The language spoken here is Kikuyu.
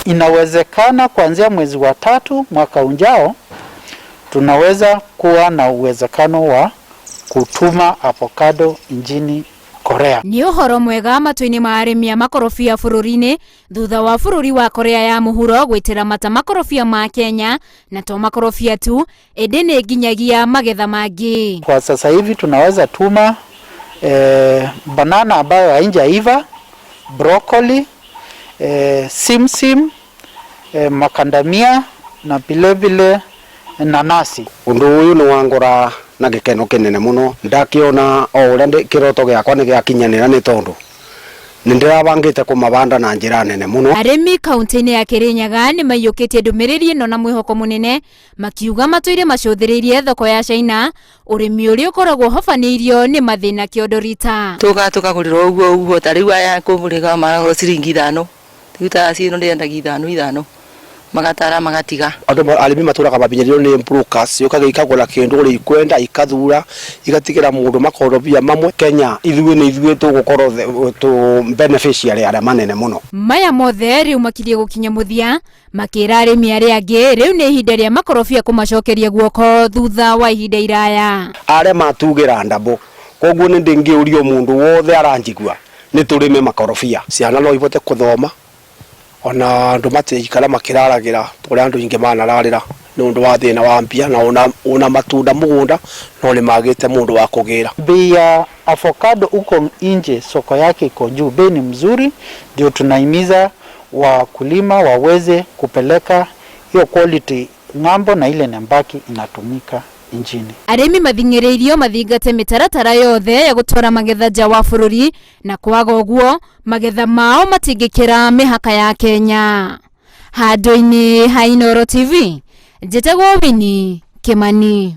Inawezekana kuanzia mwezi wa 3 mwaka ujao tunaweza kuwa na uwezekano wa kutuma avocado nchini Korea. Nĩ ũhoro mwega matũ-inĩ ma arĩmi a makorobia bũrũri-inĩ thutha wa bũrũri wa Korea ya mũhuro gwĩtĩra mata makorobia ma Kenya, na to makorobia tu ĩndĩ nĩ nginyagia magetha mangĩ. Kwa sasa hivi tunaweza tuma banana ambayo haijaiva, broccoli, simsim, makandamia na vile vile nanasi. Undu uyu ni wangora na gikeno kinene muno, ndakiona o uria kiroto giakwa ni giakinyanira ni tondu nindirabangite kumabanda na njira nene muno. Arĩmi kaunti-inĩ ya Kirinyaga nĩ maiyũkĩtie ndũmĩrĩri ĩno na mwĩhoko mũnene, makiuga matũire macũthĩrĩirie thoko ya China, ũrĩmi ũrĩa ũkoragwo ũhobanĩirio nĩ mathĩna kĩondo rita. Tuka tukagũrĩrwo ũguo ũguo, ta rĩu aya kũmũrĩga maragũra ciringi 5, rĩu ta cino ndĩendagia 5 5, magatara magatiga. Andũ arĩmi matũraga mabinyĩrĩirwo nĩ brokers, yũkaga ikagũra kĩndũ ũrĩa ikwenda, ikathura, igatigĩra mũndũ makorobia mamwe. Kenya ithuĩ nĩ ithuĩ tũgũkorwo tũ beneficiary arĩa manene mũno. Maya mothe rĩu makirie gũkinya mũthia, makĩra arĩmi arĩa angĩ rĩu nĩ ihinda rĩa makorobia kũmacokeria guoko thutha wa ihinda iraya. Arĩa matugĩra ndabũ, koguo nĩ ndĩngĩũrio mũndũ wothe aranjigua nĩ tũrĩme makorobia. Ciana no ihote kũthoma ona andũ matiikara makĩraragĩra ũrĩa andũ aingĩ manararĩra nĩ ũndũ wa thĩna wa mbia, na ona matunda mũgũnda no nĩ magĩte mũndũ wa kũgĩra. Bei ya avocado huko nje soko yake iko juu, bei ni mzuri, ndio tunahimiza wakulima waweze kupeleka hiyo quality ng'ambo na ile nambaki inatumika nchini. Arĩmi mathing'ĩrĩirio mathingate mĩtaratara yothe ya gũtwara magetha nja wa bũrũri, na kwaga ũguo magetha mao matingĩkĩra mĩhaka ya Kenya. Handũ-inĩ ha Inooro TV, njĩtagwo Winnie Kimani.